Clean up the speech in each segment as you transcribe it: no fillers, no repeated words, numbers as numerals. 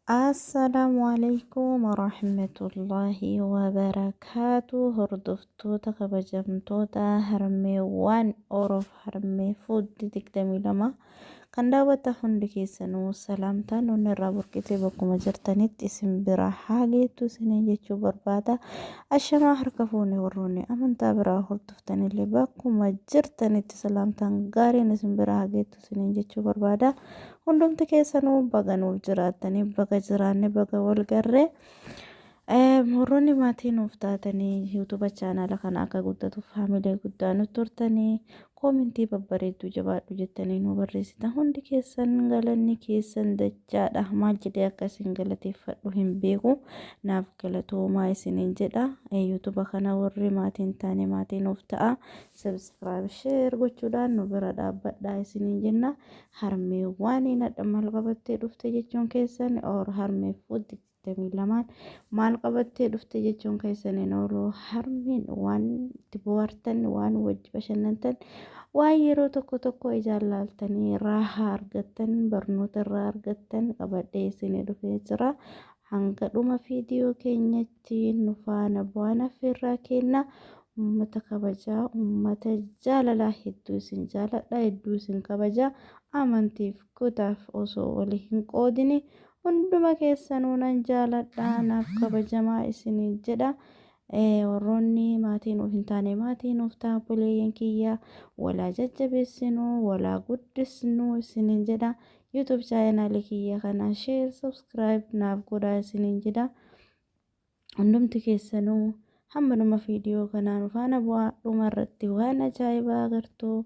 Assalaamu alaikum warahmatullaahi wabarakaatu. Hordoftoota kabajamtoota harmeewwan Oroof harmee fuuddi 22 kan daawwattan hundi keessanuu salaamtaan nuun irraa burqitee bakkuma jirtanitti isin bira haa geettu isiniin jechuu barbaada. Ashamaa harka fuune warroonni amantaa biraa hordoftanillee bakkuma jirtanitti salaamtaan gaariin isin bira haa geettu isiniin jechuu barbaada. Hundumti keessanuu baga nuuf jiraattanii, baga jiraanne, baga wal garree. Warroonni maatii nuuf taatanii yuutuuba chaanaala kana akka guddatuuf haamilee guddaa nutti turtanii koomentii babbareedduu jabaadhu jettanii nu barreessitan hundi keessan galanni keessan dachaadha. Maal jedhee akka isin galateeffadhu hin beeku. Naaf galatoomaa isiniin jedha. Yuutuuba kana warri maatii hin taane maatii nuuf ta'a. Subscribe, share gochuudhaan nu bira dhaabbadhaa isiniin jenna. Harmeewwan hadha maal qabattee dhufte jechuun keessan or harmee fuudhi 22 maal qabattee dhufte jechuun keessan hin oolu. Harmeen waan itti bohaartan, waan wajji bashannantan, waan yeroo tokko tokko ijaan laaltanii raahaa argattan, barnoota irraa argattan qabadhee isinii dhufee jira. Hanga dhuma viidiyoo keenyatti nu faana bu'aan affeerraa kenna. Uummata kabajaa, uummata jaalalaa, hedduu isin jaaladha, hedduu isin kabajaa. Amantiif kutaaf osoo walii hin qoodini hunduma keessanuu nan jaaladha, naaf kabajamaa isiniin jedha. Warroonni maatii nuuf hin taane maatii nuuf ta'a. Obboleeyyan kiyya, walaa jajjabeessinu, walaa guddisnu isiniin jedha. YouTube chaanaalii kiyya kana share, subscribe naaf godhaa isiniin jedha. Hundumti keessanuu hamma dhuma viidiyoo kanaa nu faana bu'aa, dhuma irratti waan ajaa'ibaa agartu.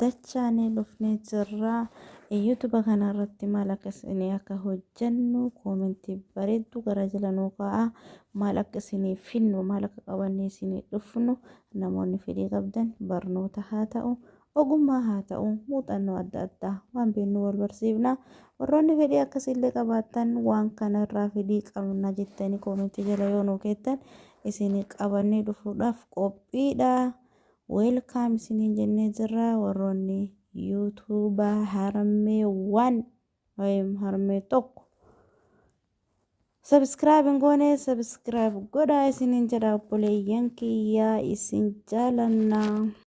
Dachaanee dhufnee jirra. YouTube kana irratti maal akka isinii akka hojjennu koomentii bareedduu gara jala nuu kaa'a. Maal akka isinii finnu, maal akka qabannee isinii dhufnu, namoonni fedhii qabdan, barnoota haa ta'u, ogummaa haa ta'u, muuxannoo adda addaa waan beeknu wal barsiifna. Warroonni fedhii akkasiillee qabaattan, waan kana irraa fedhii qabna jettanii koomentii jala yoo nuu keettan isinii qabannee dhufuudhaaf qophiidha. Welcome isiniin jennee jirra. Warroonni yuutuubaa harmee waan harmee tokko subscribe hin goone subscribe godhaa isiniin jedha. Obboleeyyan kiyyaa, isin jaalannaa.